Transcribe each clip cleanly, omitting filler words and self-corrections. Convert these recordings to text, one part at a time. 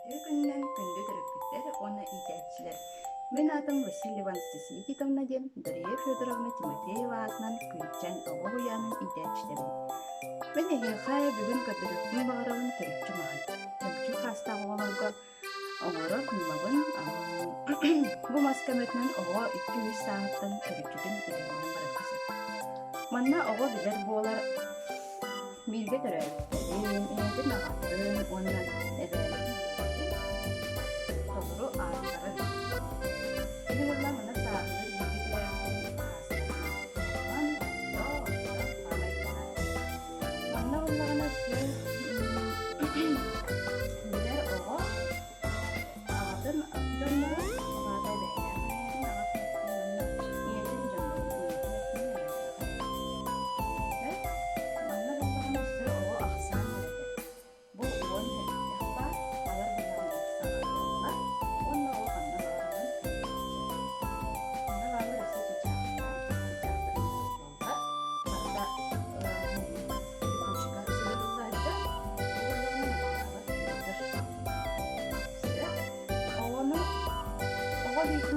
Үтүө күнүнэн күндү төрөппүттэр уонна иитээччилэр! Мин аатым Васильева Анастасия Титовна диэн Дария Федоровна Тимофеева аатынан Күнчээн оҕо уһуйаанын иитээччитэбин. Мин эһиэхэ бүгүн көрдөрүөхпүн баҕарабын төрүччү маһын. Төрүччү хаастаах оҕолорго оҥорор ньымабын бу мас көмөтүнэн оҕо 2-3 сааһыттан төрүччүтүн үөрэнэн барыахха сөп. Манна оҕо билэр буолар Бииргэ төрөөбүттэрин, ийэтин аҕатын уонна эбээлэрин толору ааттарын. Кини буолла манна сааһылыыр бииргэ төрөөбүттэрин хаастарынан Манна буоллаҕына өссө билэр оҕо Аҕатын дьонноро, аҕата эбээлээх эһээтин аҕатын уонна ийэтин дьоннорун ийэтин өттүнэн эбээлээх эһээтин. Манна буоллаҕына өссө оҕо ахсаан үөрэтэр. Бу уон сэбирдэх баар, балар буоллаҕына саҕалыыллар уонна оҕо ханна баҕарарын Манна бааллар өссө чычаахтар, чычаахтарын тутталлар. Барыта липучка сыһыарыллааччы. Бу буоллаҕына матырыйаала Оҕону оҕо илиитин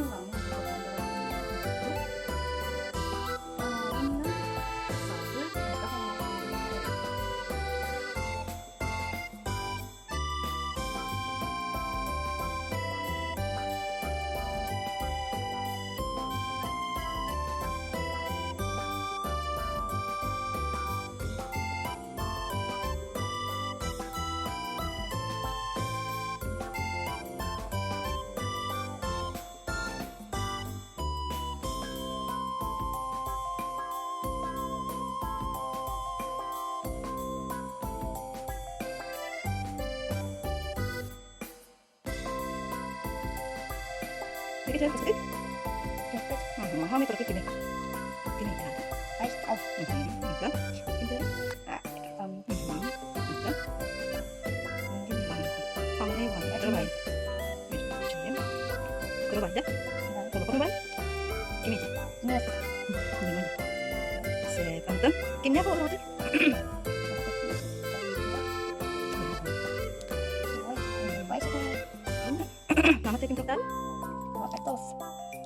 ылаҥҥын тутан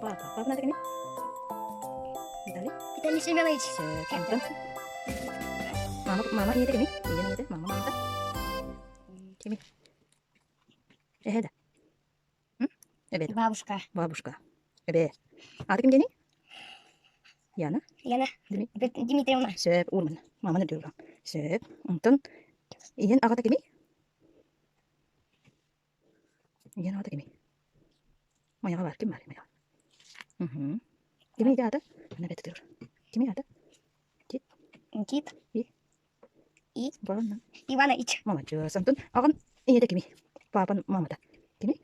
баран уонна салгыы хайдах оҥорорун Виталий Семенович. Мама, мама ийэтэ кимий? Ийэн ийэтэ, мама мамата. Кимий? Эһэ да. Эбээ. Бабушка. Бабушка. Эбээ. Аата ким диэний? Яна? Яна. Дмитриевна. Сөп, уурман. Маманы үрдүгэр Сөп. Онтон ийэн аҕата кимий? Ийэн аҕата кимий? Майаҕа баар, ким баар майаҕа? Уһу. Кимий ити аата? Манна эбэтэ турар. Кимий аата? Тит. Тит. И. И. Ивановна. Иванович. Молодец. Антон аҕан ийэтэ кимий? Папан мамата. Кимий?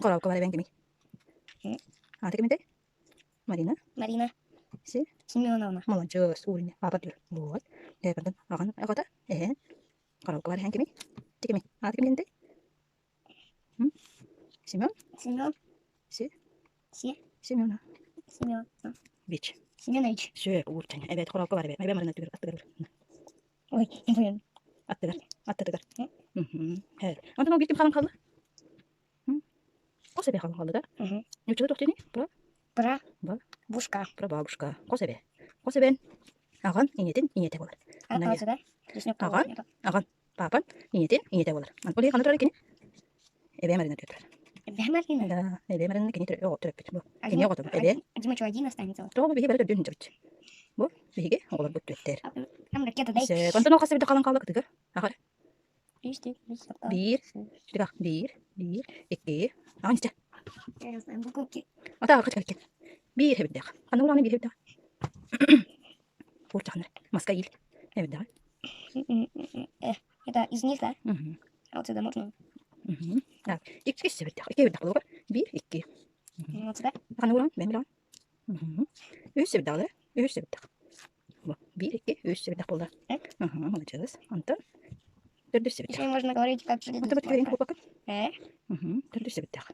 Коробка бар эбэн кимий? Аата ким этэй? Марина. Марина. Си? Семеновна. Молодец. Уурня. Папа түр. Вот. Э, пардон. Аҕан аҕата. Эһэ. Коробка бар эһэн кимий? Ти кимий? Аата ким диэнтэй? Семен? Семен. Си? Си. Семена. Семен. Бич. Семенович. Сөп, ууртан. Эбээт коробка бар эбээт. Эбээ Марина аттыгар аттыгар. Ой, не понял. Аттыгар. Аттыгар. Мм. Онтон ол биир ким хаалан хаалла? Хос эбээ хаалан хаалла да? Нуччалыы туох диэний? Про? Про. Ба? Бушка. Прабабушка. Хос эбээ. Хос эбээн аҕан ийэтин ийэтэ буолар. Аҕан, аҕан паапан ийэтин ийэтэ буолар. Ол иһин ханна турар кини? Эбээ Марина турар. Эбээ Марина? Да, эбээ Марина кини төрөппүт. Бу кини оҕото. Эбээ. Дима что, один останется? Тоҕо бу биһиги бары төрдүөн сылдьабыт. Бу биһиги оҕолорбут түөттэр. Там ракета дай. Сөп. Онтон ол хас эбит халан хаалла кытыгар. Ахар. Биир, биир, биир, икки, аҕын истэ. Ата архыт кэлкен. Биир эбиттээх. Ханна ураны биир эбиттээх. Курчахнар. Маска ил. Эбиттээх. Это из них, да? А вот сюда можно? Так, икки эбиттээх. Икки эбиттээх буолуга. Биир, икки. Вот сюда? Ханна уран? Бэм билэҕин. Үс эбиттээх, үс эбиттээх. Биир, икки, үс сэбирдэх буолла. Аха, молодец. Онтон төрдүс сэбирдэх. Еще можно говорить, как Онтон бу Э? Төрдүс сэбирдэх.